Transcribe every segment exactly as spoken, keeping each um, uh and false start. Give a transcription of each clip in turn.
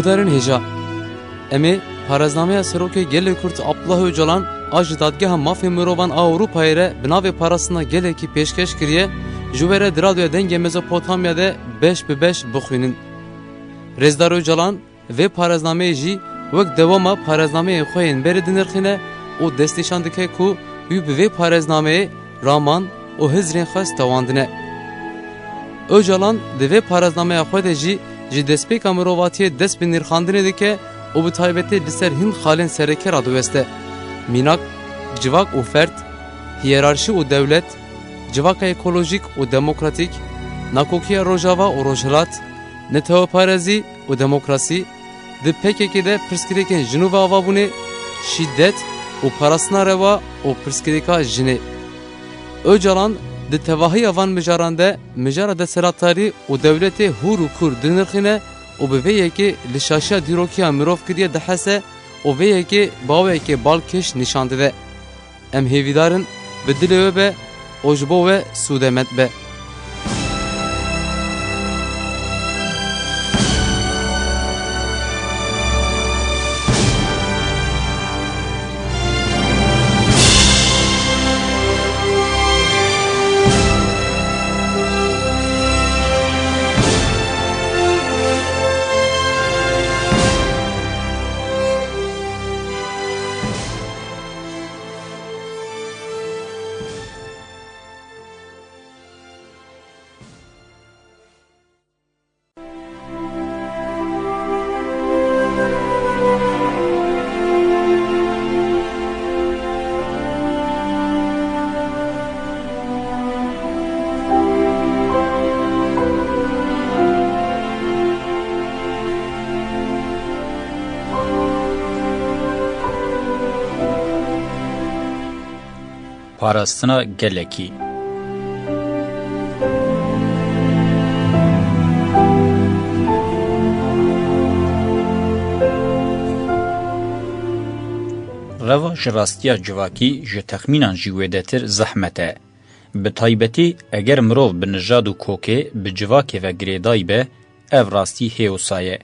Darên hêja. Em ê paraznameya Serokê Gelê Kurd Abdullah Ocalan a ji Dadgeha Mafê Mirovan a Ewropayê re bi navê parastina gelekî pêşkeş kiriye, ji we re di Radyoya Dengê Mezopotamya de beş bi beş bixwînin. Rêzdar Ocalan vê paraznameyê jî wek dewama paraznameyên xwe yên berê dinirxîne û destnîşan dike ku wî bi vê paraznameyê raman û hizrên xwe stewandine. Ocalan di vê paraznameya xwe de jî ji destpêka mirovatiyê dest bi nirxandinê dike û bi taybetî li ser hin xalên sereke radiweste. Mînak, civak û ferd, hiyerarşî û dewlet, civaka ekolojîk û demokratîk, nakokiya Rojava û Rojhilat, neteweparêzî û demokrasî, di P K K de pirsgirêkên jin û ve avabûnê, şîdet û parastina rewa û pirsgirêka jinê. Ocalan di tevahiya van mijaran de mijara desthilatdarî û dewletê hûr û kûr dinirxîne û bi vê yekê li şaşiya dîrokiya mirov kiriye dihese û vê yekê bi awayekê balkêş nîşan dide. Em hêvîdar in bi dilê we be û ji bo we sûdemend be. Parastina gelekî. Reva ji rastiya civakî ji texmînan jî wêdetir zehmet e. Bi taybetî eger mirov bi nijad û kokê, bi civakê ve girêdayî be, ev rastî hê wisa ye.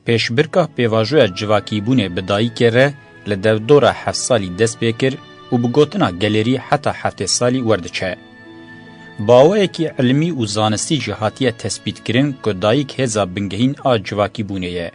Pêşbirka pêvajoya civakîbûnê bi dayikê re li derdora heft salî dest pê kir û bi gotina gelêrî heta heftê salî werdiçe. Bi awayekî ilmî û zanistî jî hatiye tespîtkirin ku dayik hêza bingehîn a civakîbûnê ye.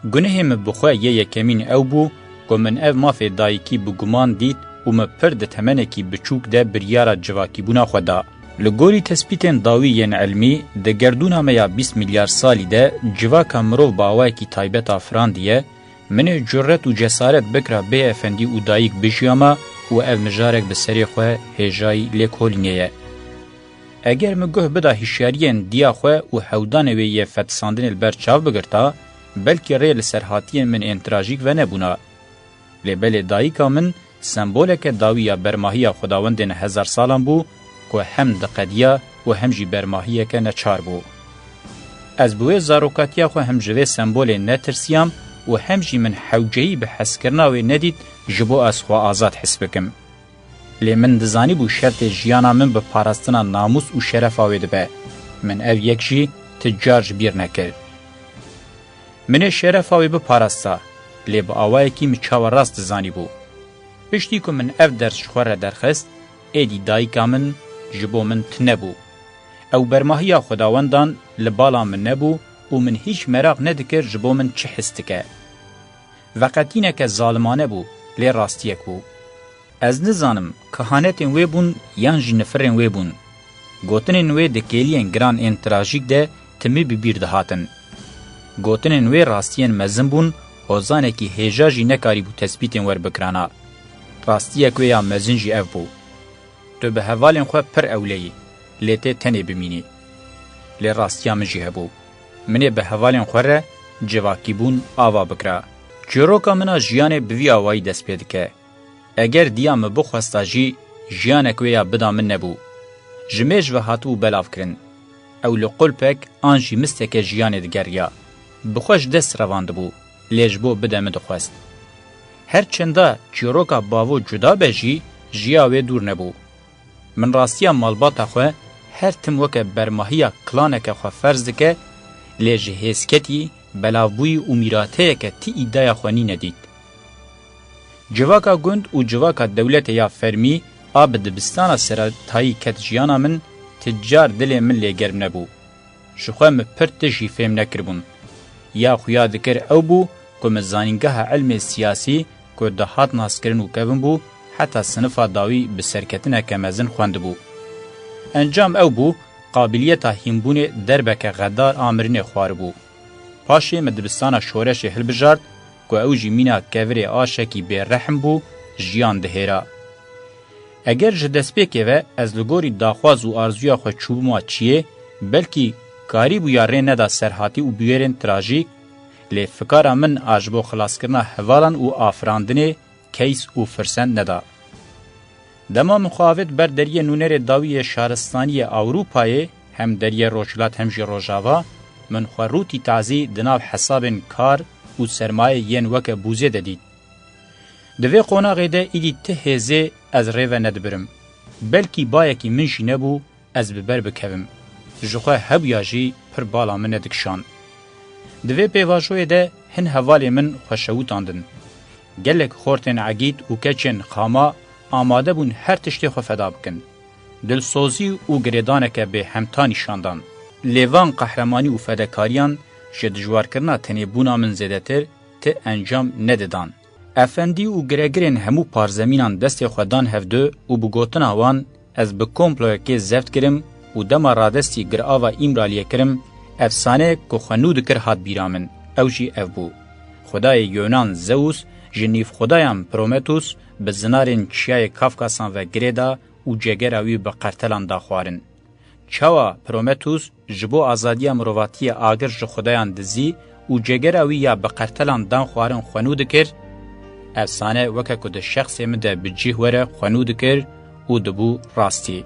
Gunehê min bi xwe yê yekemîn ew bû ku min ev mafê dayikî bi guman dît û min pir di temenekî biçûk de biryara civakîbûna xwe da. Li gorî tespîtên dawî yên ilmî, di gerdûna me ya bîst milyar salî de civaka mirov bi awayekî taybet afirandiye, min ê curet û cesaret bikira bê efendî û dayik bijiyama û ev mijarek bi serê xwe hêjayî lêkolînê ye. Eger min guh bida hişyariyên diya xwe û hewdanê wê yê fetisandinê li ber çav bigirta, belkî rê li serhatiyên min ên trajîk venebûna. Lê belê dayika min semboleke dawî ya bermahiya xwedawendên hezar salan bû ku hem diqediya û hem jî bermahiyeke neçar bû. Ez bi wê zarokatiya xwe hem ji vê sembolê netirsiyam û hem jî min hewceyî bi hezkirina wê nedît ji bo ez xwe azad his bikim. Lê min dizanîbû şertê jiyana min bi parastina namûs û şerefa wê dibe. Min ev yek jî ti car ji bîr nekir. Min ê şerefa wê biparasta, lê bi awayekî min çawa rast dizanîbû. Piştî ku min ev ders ji xwe re derxist, êdî dayika min ji bo min tune bû. Ew bermahiya xwedawendan li bala min nebû û min hîç meraq nedikir ji bo min çi his dike. Veqetîneke zalimane bû, lê rastiyek bû. Ez nizanim kehanetên wê bûn yan jî nifirên wê bûn. Gotinên wê di kêliyên giran ên trajîk de timî bi bîr dihatin. Gotinên wê rastiyên mezin bûn, hozanekî hêja jî nekarîbû tespîtên werbikirana. Rastiyek wê ya mezin jî ev bû. Tu bi hevalên xwe pir ewle yî, lê tê tenê bimînî. Lê rastiya min jî hebû. Min ê bi hevalên xwe re civakîbûn ava bikira. Çîroka min a jiyanê bi vî awayî dest pê dike. Eger diya min bixwesta jî, jiyanek wê ya bida min nebû. Ji mêj ve hatibû belavkirin. Ew li qulpek an jî misteke jiyanê digeriya. Bi xwe ji dest revandibû, lê ji bo bide min dixwest. Her çenda çîroka bavo cuda be jî, ji ya wê dûr nebû. Min rastiya malbata xwe her tim weke bermahiya klaneke xwe ferz dike, lê ji hêzketî belavbûyî û mîrateyeke ti îdaya xwe nîne dît. Civaka gund û civaka dewletê ya fermî a bi dibistana seretayî ket jiyana min, ti car dilê min lê germ nebû. Ji xwe min pir tişt jî fêm nekiribûn. Ya xuya dikir ew bû ku min zanîngeha ilmê siyasî ku dihat naskirin û kevin bû, heta sinifa dawî bi serketineke mezin xwendibû. Encam ew bû, qabiliyeta hînbûnê derbeke xedar a mirinê xwaribû. Paşê min dibistana şoreşê hilbijart ku ew jî mîna kevirê aşekî bêrehm bû, jiyan dihêra. Eger ji destpêkê ve ez li gorî daxwaz û arzuya xwe çûbûma çiyê, belkî karîbûya rê neda serhatî û bûyerên trajîk, lê fikara min a ji bo xilaskirina hevalan û afirandinê keys û firsend neda. Dema min xwe avêt ber deriyê nûnerê dawî yê şaristaniyê Ewropayê, hem deriyê Rojhilat hem jî Rojava, min xwe rûtî tazî di nav hesabên kar û sermayê yên weke bûzê de dît. Di vê qonaxê de îdî ti hêzê ez rê ve nedibirim. Belkî bayekî min jî nebû, ez bi ber bikevim. Ji xwe hebûya jî pir bala min nedikişand. Di vê pêvajoyê de hin hevalê min xwe şewitandin. Gelek xortên egîd û keçên xama amade bûn her tiştê xwe feda bikin. Dilsozî û girêdaneke bêhemta nîşan dan. Lê van qehremanî û fedekariyan ji dijwarkirina tenêbûna min zêdetir ti encam nedidan. Efendî û giregirên hemû parzemînan destê xwe dan hevdu û bi gotina wan, ez bi komployekê zeft kirim û dema radestî girava Îmraliyê kirim, efsane ku xwe nû dikir hat bîra min. Ew jî ev bû. Xwedayê Yonan Zeus ji nîvxwedayan Prometheus bi zinarên çiyayê Kafkasan ve girê da û cegera wî bi qertelan da xwarin. Çawa Prometheus ji bo azadiya mirovatiyê agir ji xwedayan dizî û cegera wî ya bi qertelan dan xwarin xwe nû dikir, efsane weke ku di şexsê min de bi cih were xwe nû dikir û dibû rastî.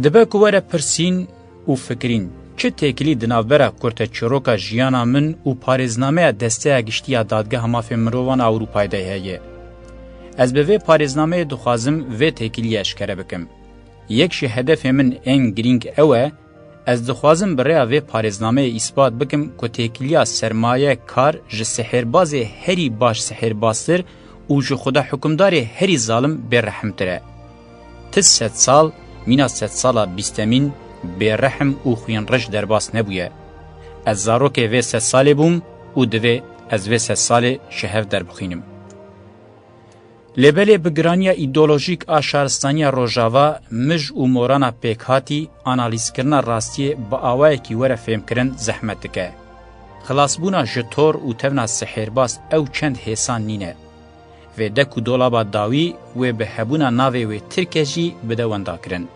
Dibe ku were pirsîn û fikirîn, çi têkilî di navbera kurteçîroka jiyana min û parêznameya Desteya Giştî ya Dadgeha Mafên Mirovan a Ewropayê de heye? Ez bi vê parêznameyê dixwazim vê têkiliyê eşkere bikim. Yek ji hedefê min ên girîng ew e, ez dixwazim bi rêya vê parêznameyê îspat bikim ku têkiliya sermaye kar ji sihêrbazê herî baş sihêrbaztir û ji xwedahukimdarê herî zalim bêrehimtir e. Ti sedsal, mîna sedsala bîstemîn bêrehm û xwînrij derbas nebûye. Ez zarokê vê sedsalê bûm û divê ez vê sedsalê ji hev derbixwînim. Lê belê bi giraniya îdeolojîk a şaristaniya Rojava, mij û morana pêkhatî, analîzkirina rastiyê bi awayekî were fêmkirin zehmet dike. Xilasbûna ji tor û tevna sihêrbaz ew çend hêsan nîne. Vê dek û dolaba dawî wê bi hebûna navê wê Tirke jî bide wendakirin.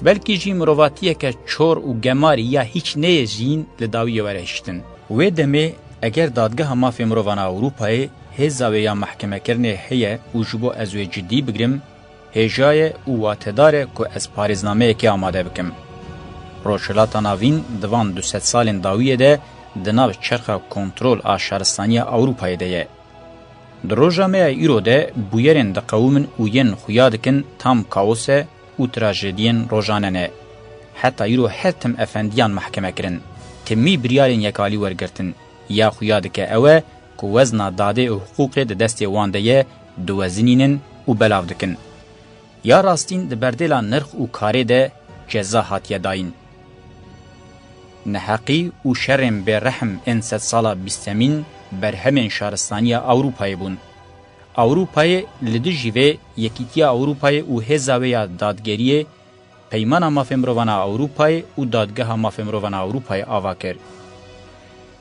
Belkî jî mirovatiyeke çor û gemarî ya hîç neyê jiyîn li dawiyê were hiştin. Wê demê eger Dadgeha Mafê Mirovan a Ewropayê hêza wê ya mehkemekirinê heye û ji bo ez wê cidî bigrim, hêja ye û watedar e ku ez parêznameyekê amade bikim. Rojhilata Navîn di van du sed salên dawiyê de di nav çerxa kontrol a şaristaniya Ewropayê de ye. Di roja me ya îro de bûyerên diqewimin û yên xuya dikin tam kaos e û trajediyên rojane ne. Heta îro her tim efendiyan mehkeme kirin, timî biryarên yekalî wergirtin. Ya xuya dike ew e ku wezna dadê û hiqûqê di destê wan de ye, diwezinînin û belav dikin. Ya rastîn di berdêla nirx û karê de ceza hatiye dayîn. Neheqî û şerên bêrehm ên sedsala bîstemîn berhemên şaristaniya Ewropayê bûn. Ewropayê li dijî vê Yekîtiya Ewropayê û hêza wê ya dadgeriyê Peymana Mafê Mirovan a Ewropayê û Dadgeha Mafê Mirovan a Ewropayê ava kir.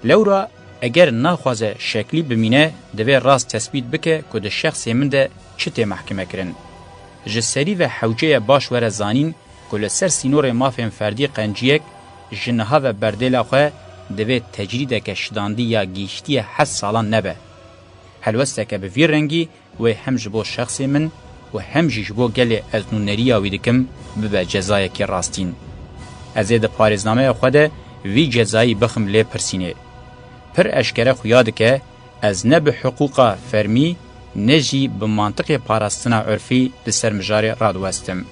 Lewra eger naxwaze şeklî bimîne, divê rast tesbît bike ku di şexsê min de çi tê mehkime kirin. Ji serî ve hewce ye baş were zanîn ku li ser sînorê mafên ferdî qenciyek ji niha ve berdêla xwe divê tecrîdeke şidandî ya gihîştî ye heft salan nebe. Helwesteke bi vî rengî wê hem ji bo şexsê min û hem jî ji bo gelê ez nûneriya wî dikim, bibe cezayekî rastîn. Ez ê di parêznameya xwe de vî cezayî bixim lêpirsînê. Pir eşkere xuya dike, ez ne bi hiqûqa fermî, ne jî bi mantiqê parastina urfî li ser mijarê radiwestim.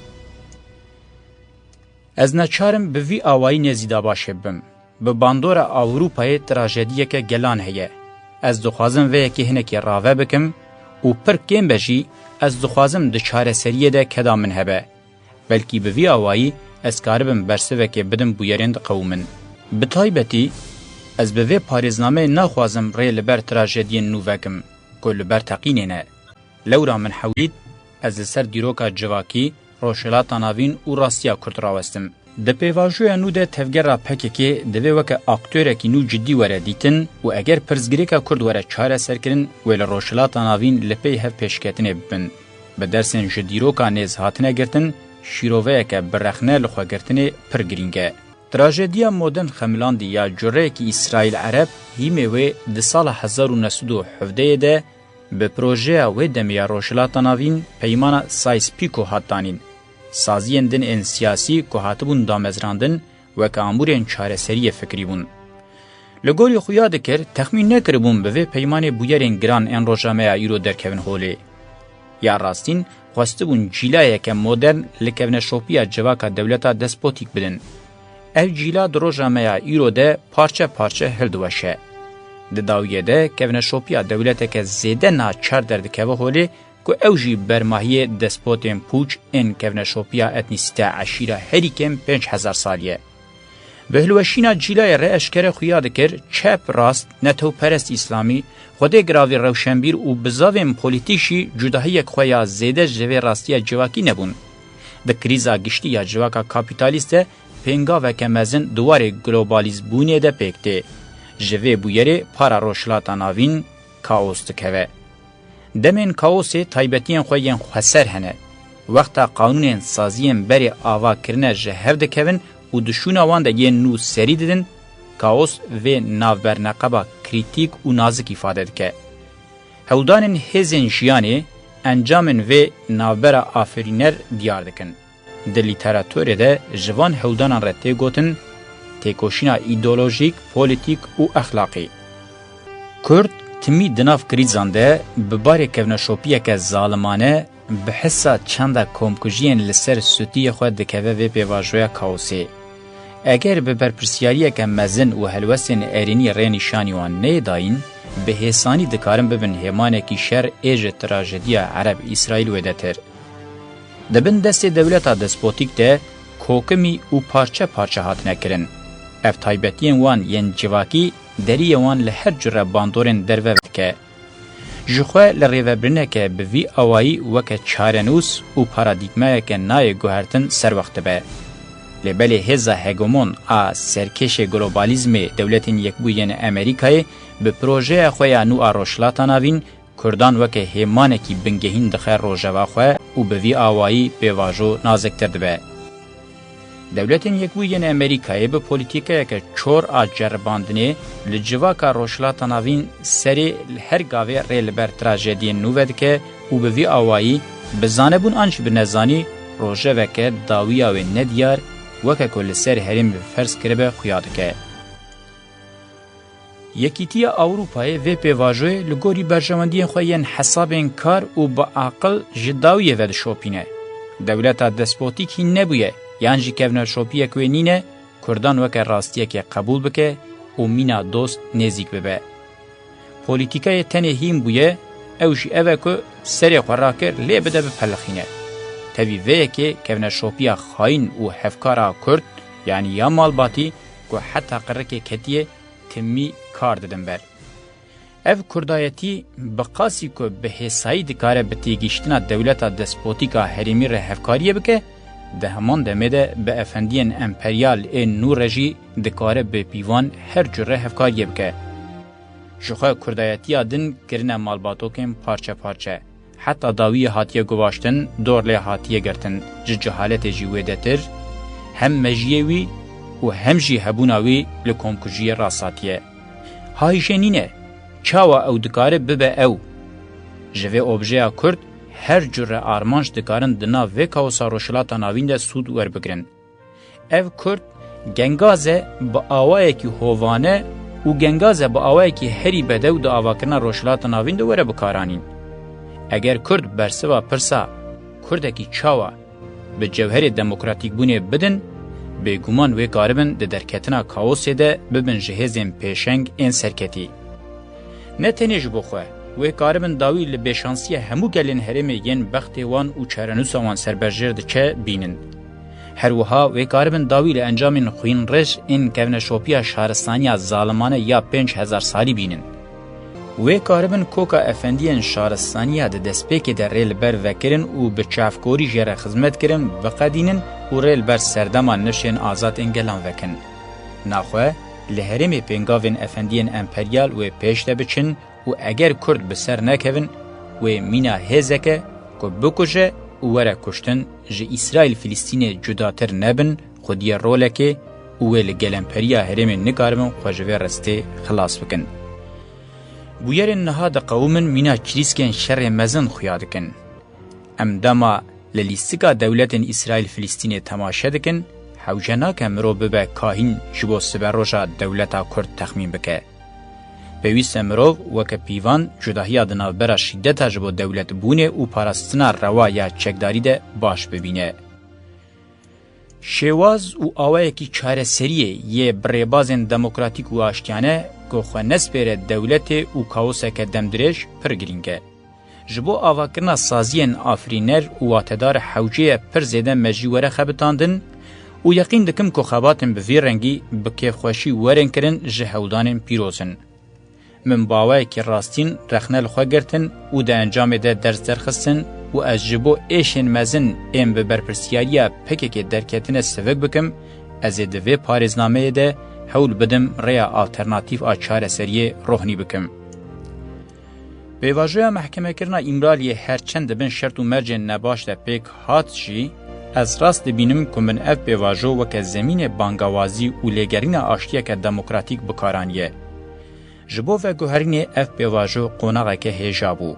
Ez neçar im bi vî awayî nêzî dabaşê bibim. Bi bandora Ewropayê trajediyeke gelan heye. Ez dixwazim vê yekê hinekî rave bikim û pir kêm be jî ez dixwazim di çareseriyê de keda min hebe. Belkî bi vî awayî ez karibim bersivekê bidim bûyerên diqewimin. Bi taybetî ez bi vê parêznameyê naxwazim rê li ber trajediyên nû vekim ku li ber teqînê ne. Lewra min hewlît ez li ser dîroka civakî, Rojhilata Navîn û rastiya Kurd rawestim. Di pêvajoya nû de tevgera P K K divê weke aktorekî nû cidî were dîtin û eger pirsgirêka Kurd were çareserkirin, wê li Rojhilata Navîn li pey hev pêşketinê bibin. Bi dersên ji dîroka nêz hatine girtin, şîroveyeke bi rexne li xwe girtinê pir girîng e. Trajediya modern xemilandî ya cureyekî Îsraîl Ereb hîmê wê di sala hezar û neh sed û hevdehê de bi projeya wê demê ya Rojhilata Navîn peymana Sykes-Picot hat danîn. Saziyên din ên siyasî ku hatibûn damezrandin weke amûrên çareseriyê fikrî bûn. Li gorî xuya dikir, texmîn nekiribûn bi vê peymanê bûyerên giran ên roja me ya îro derkevin holê. Ya rastîn, xwestibûn cîlayeke modern li kevneşopiya civaka dewleta despotîk bidin. Ev cîla di roja me ya îro de parçe parçe hildiweşe. Di dawiyê de kevneşopiya dewleteke zêde naçar derdikeve holê ku ew jî bermahiyê despotên pûç ên kevneşopiya etnîsîte eşîra herî kêm pênc hezar salî ye. Bi hilweşîna cîlayê re eşkere xuya dikir, çep, rast, netewperest îslamî, xwedê giravî rewşenbîr û bizavên polîtîk jî cudahiyek xwe ya zêde ji vê rastiya civakî nebûn. Di krîza giştî ya civaka kapîtalîst de pêngaveke mezin di warê globalîzbûnê de pêk tê. Ji vê bûyerê para Rojhilata Navîn kaos dikeve. Demên kaosê taybetiyên xwe yên xweser hene. Wexta qanûnên saziyên berê ava kirine ji hev dikevin û di şûna wan de yên nû serî didin, kaos vê navberneqeba krîtîk û nazik îfade dike. Hewldanên hêzên jiyanê encamên vê navbera afirîner diyar dikin. Di lîteraturê de ji van hewldanan re tê gotin têkoşîna îdeolojîk, polîtîk û exlaqî. Kurd timî di nav krîzan de bi barê kevneşopiyeke zalimane, bi hisa çanda komkujiyên li ser sûtiyê xwe dikeve vê pêvajoya kaosê. Eger bi berpirsiyariyeke mezin û helwestên erênî rê nîşanî wan neyê dayîn, bi hêsanî dikarin bibin hêmanekî şer ê ji trajediya Ereb-Îsraîl wêdetir. Di bin destê dewleta despotîk de kokimî û parçe parçe hatine kirin. Ev taybetiyên wan yên civakî deriyê wan li her cure bandorên derve vedike. Ji xwe li rêvebirineke bi vî awayî weke çarenûs û paradîgmayeke nayê guhertin serwext dibe. Lê belê hêza hegemon a serkêşê globalîzmê Dewletên Yekbûyî yên Amerîkayê bi projeya xwe ya nû a Rojhilata Navîn Kurdan weke hêmanekî bingehîn dixe rojeva xwe û bi vî awayî pêvajo naziktir dibe. Dewletên Yekbûyî yên Amerîkayê bi polîtîkayeke çor a ceribandinê li civaka Rojhilata Navîn serê li her gavê rê li ber trajediyên nû vedike û bi vî awayî, bi zanebûn an jî bi nezanî, rojeveke dawiya wê nediyar, weke ku li ser herêmê ferz kiribe, xuya dike. Yekîtiya Ewropayê vê pêvajoyê li gorî berjewendiyên xwe yên hesabên kar û bi aqil ji dawiyê ve dişopîne. Dewleta despotîk hîn nebûye, yan jî kevneşopiyek wê nîne, Kurdan weke rastiyekê qebûl bike û mîna dost nêzîk bibe. Polîtîkayê tenê hîn bûye, ew jî ev e ku serê xwe rakir lê bide bipelixîne. Tevî vê yekê kevneşopiya xayîn û hevkar a Kurd, yanî ya malbatî, ku heta qirikê ketiye, timî kar didin ber. Ev kurdayetî bi qasî ku bi hêsayî dikare bi têgihiştina dewleta despotîk a herêmî re hevkariyê bike, di heman demê de bi efendiyên emperyal ên nû re jî dikare bi pîvan her cure hevkariyê bike. Ji xwe kurdayetiya din kirine malbatokên parçe parçe. Heta dawiyê hatiye guvaştin, dor lê hatiye girtin, ji cehaletê jî wêdetir, hem mejiyê wî û hem jî hebûna wî li komkujiyê rast hatiye. Ha hîşê nîne, çawa ew dikare bibe ew? Ji vê objeya Kurd her cure armanc dikarin di nav vê kaosa Rojhilata Navîn de sûd werbigirin. Ev Kurd gengaz e bi awayekî hovane û gengaz e bi awayekî herî bedew di avakirina Rojhilata Navîn de were bikaranîn. Eger Kurd bersiva pirsa Kurdekî çawa bi cewherê demokratîkbûnê bidin, Bêguman wê karibin di derketina kaosê de bibin ji hêzên pêşeng ên serketî. Ne tenê ji bo xwe, wê karibin dawî li bêşansiya hemû gelên herêmê yên bextê wan û çarenûsa wan ser berjêr diçe bînin. Her wiha wê karibin dawî li encamên xwînrêj ên kevneşopiya şaristaniya zalimane ya pênc hezar salî bînin. Wê karibin koka efendiyên şaristaniya di destpêkê de rê li ber vekirin û bi çavkorî jê re xizmet kirin, biqedînin û rê li ber serdema nifşên azad ên gelan vekin. Naxwe, li herêmê pêngavên efendiyên emperyal wê pêş de biçin û eger Kurd bi ser nekevin, wê mîna hêzeke ku bikuje û were kuştin, ji Îsraîl-Filistînê cudatir nebin, xwediyê rolekê û wê li gelemperiya herêmê nikaribin xwe ji vê ristê xilas bikin. Bûyerên niha diqewimin mîna çirîskên şerê mezin xuya dikin. Em dema li lîstika dewletên Îsraîl-Filistînê temaşe dikin, hewce nake mirov bibe kahîn ji bo siberoja dewleta Kurd texmîn bike. Pêwîst e mirov weke pîvan cudahiya di navbera şîdeta ji bo dewletbûnê û parastina rewa ya çekdarî de baş bibîne. Şêwaz û awayekî çareseriyê yê bi rêbazên demokratîk û aştiyane ku xwe nespêre dewletê û kaoseke demdirêj pir girîng e. Ji bo avakirina saziyên afirîner û watedar hewce ye pir zêde mejî were xebitandin û yeqîn dikim ku xebatên bi vî rengî bi kêfxweşî werin kirin ji hewldanên pîroz in. Min bi awayekî rastîn rexne li xwe girtin û di encamê de ders derxistin û ez ji bo êşên mezin ên bi berpirsiyariya P K K derketine sivik bikim, ez ê di vê parêznameyê de hewl bidim rêya alternatîf a çareseriyê rohnî bikim. Pêvajoya mehkemekirina Îmraliyê her çend di bin şert û mercên nebaş de pêk hat jî, ez rast dibînim ku min ev pêvajo weke zemînê bangawazî û lêgerîna aştiyeke demokratîk bi kar aniye. Ji bo veguherînê ev pêvajo qonaxeke hêja bû.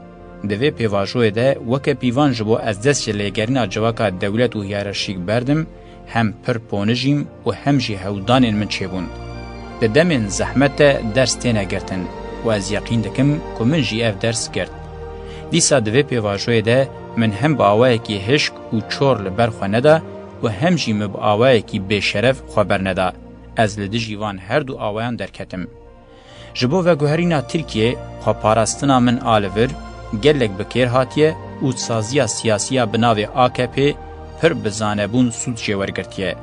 Di vê pêvajoyê de weke pîvan ji bo ez dest ji lêgerîna civaka dewlet û hiyerarşîk berdim, hem pir ponijîm û hem jî hewldanên min çêbûn. Di demên zehmet de ders têne girtin û ez yeqîn dikim ku min jî ev ders girt. Dîsa di vê pêvajoyê de min hem bi awayekî hişk û çor li ber xwe neda û hem jî min bi awayekî bêşeref xwe berneda. Ez li dijî van her du awayan derketim. Ji bo veguherîna Tirkiyê, xweparastina min a li vir gelek bi kêr hatiye û saziya siyasî ya bi navê A K P pir bi zanebûn sûd jê wergirtiye.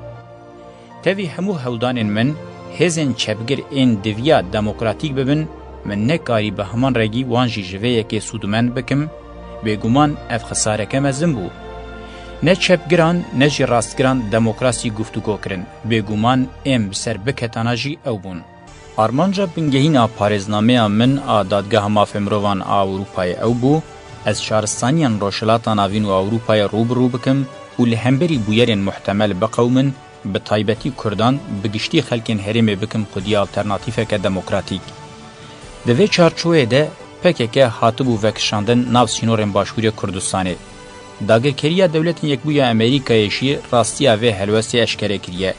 Tevî hemû hewldanên min, hêzên çepgir ên diviya demokratîk bibin, min nekarî bi heman rengî wan jî ji vê yekê sûdmend bikim, bêguman ev xisareke mezin bû. Ne çepgiran ne jî rastgiran demokrasî guftûgo kirin, bêguman ên bi ser biketana jî ew bûn. Armanca bingehîn a parêznameya min a Dadgeha Mafê Mirovan a Ewropayê ew bû, ez şaristaniyên Rojhilata Navîn û Ewropayê rû bi rû bikim û li hemberî bûyerên muhtemel biqewimin, bi taybetî Kurdan, bi giştî xelkên herêmê bikim xwediyê alternatîfeke demokratîk. Di vê çarçoveyê de P K K hatibû vekişandin nav sînorên Başûrê Kurdistanê. Dagirkeriya Dewletên Yekbûyî ya Amerîkayê jî rastiya vê helwestê eşkere kiriye.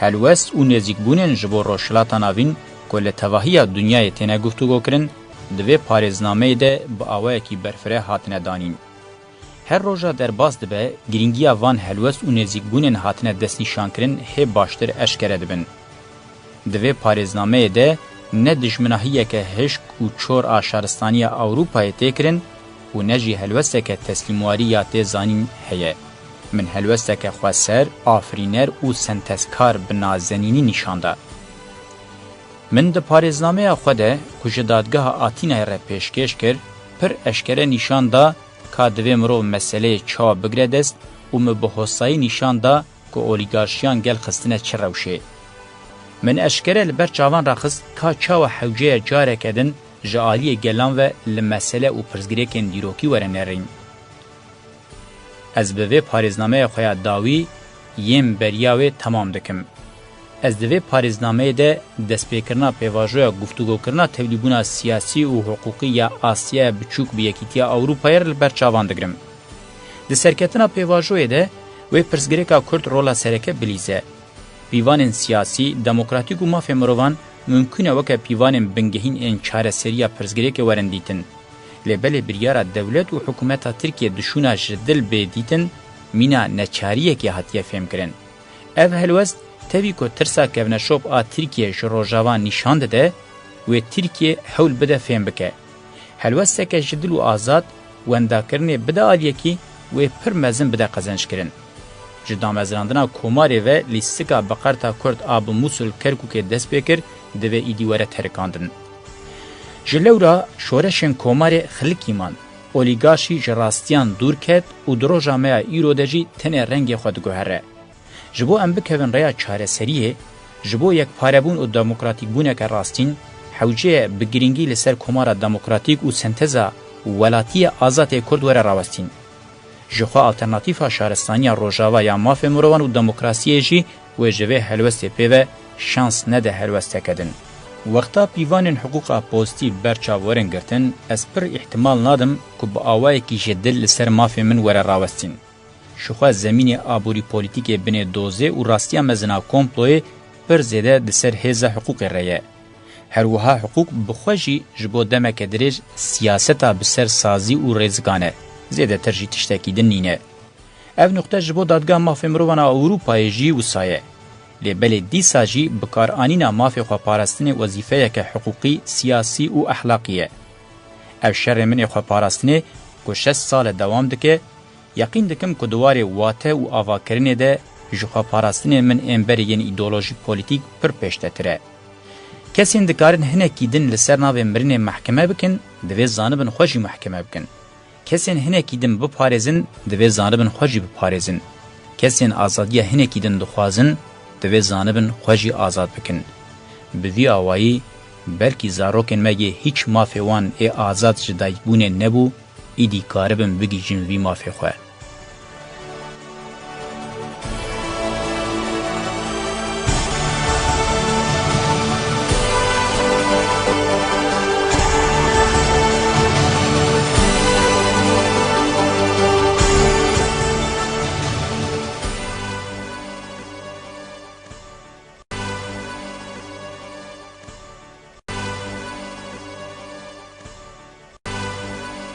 Helwest û nêzîkbûnên ji bo Rojhilata Navîn ku li tevahiya dinyayê têne guftûgokirin, di vê parêznameyê de bi awayekî berfireh hatine danîn. Her roja derbas dibe, girîngiya van helwest û nêzîkbûnên hatine destnîşankirin hê baştir eşkere dibin. Di vê parêznameyê de ne dijminahiyeke hişk û çor a şaristaniya Ewropayê tê kirin û ne jî helwesteke teslîmwarî ya tê zanîn heye. Min helwesteke xweser, afirîner û sentezkar bi nazenînî nîşan da. Min di parêznameya xwe de ku ji Dadgeha Atînayê re pêşkêş kir, pir eşkere nîşan da ka divê mirov meseleyê çawa bigire dest û min bi hosayî nîşan da ku olîgarşiyan gel xistine çi rewşê. Min eşkere li ber çavan re xist ka çawa hewce ye careke din ji aliyê gelan ve li mesele û pirsgirêkên dîrokî were nerîn. Ez bi vê parêznameya xwe ya dawî yên beriya wê temam dikim. Ez di vê parêznameyê de destpêkirina pêvajoya guftûgokirina tevlîbûna siyasî û hiqûqî ya Asyaya Biçûk bi Yekîtiya Ewropayê re li ber çavan digirim. Di serketina pêvajoyê de wê pirsgirêka Kurd rola sereke bilîze. Pîvanên siyasî, demokratîk û mafê mirovan mimkûn e weke pîvanên bingehîn ên çareseriya pirsgirêkê werin dîtin. Lê belê biryara dewlet û hikûmeta Tirkiyê dişûna ji dil bê dîtin, mîna neçariyekê hatiye fêmkirin. Ev helwest Tevî ku tirsa kevneşop a Tirkiyê ji Rojava nîşan dide, wê Tirkiye hewl bide fêm bike. Helwesteke ji dil û azad, wendakirinê bide aliyekî, wê pir mezin bide qezençkirin. Ji damezrandina komarê ve lîstika biqerta Kurd a bi Mûsil Kerkûkê dest pê kir, divê îdî were terikandin. Ji lewra şoreşên komarê xilikî man, olîgarşî ji rastiyan dûr ket û di roja me ya îro de jî tenê rengê xwe diguhere. Ji bo em bikevin rêya çareseriyê, ji bo yekparebûn û demokratîkbûneke rastîn, hewce ye bi girîngî li ser komara demokratîk û senteza welatiyê azad ê Kurd were rawestîn. Jixwe alternatîfa şaristaniya Rojava ya mafê mirovan û demokrasiyê jî wê ji vê helwestê pê ve şans nede helwesteke din. Wexta pîvanên hiqûqa pozîtîf ber çav werin girtin, ez pir îhtimal nadim ku bi awayekî ji dil li ser mafê min were rawestîn. Jixwe zemînê aborî-polîtîkê binê dozê û rastiya mezin a komployê pir zêde di ser hêza hiqûqê re ye. Her wiha hiqûq bi xwe jî ji bo demeke dirêj siyaseta bi ser sazî û rêzikan e, zêdetir jî tiştekî din nîne. Ev nuqte ji bo Dadgeha Mafê Mirovan a Ewropayê jî wisa ye. Lê belê dîsa jî bikaranîna mafê xweparastinê wezîfeyeke hiqûqî, siyasî û exlaqî ye. Ev şerê min ê xweparastinê ku şeş sal e dewam dike, Yeqîn dikim ku di warê wate û avakirinê de ji xweparastinên min ên berê yên îdeolojî-polîtîk pir pêştetir e. Kesên dikarin hinekî din li ser navê mirinê mehkeme bikin, divê zanibin xwe jî mehkeme bikin. Kesên hinekî din biparêzin, divê zanibin xwe jî biparêzin. Kesên azadiya hinekî din dixwazin, divê zanibin xwe jî azad bikin. Bi vî awayî, belkî zarokên me yê hîç mafê wan ê azad ji dayikbûnê nebû, îdî karibin bigihîjin vî mafê xwe.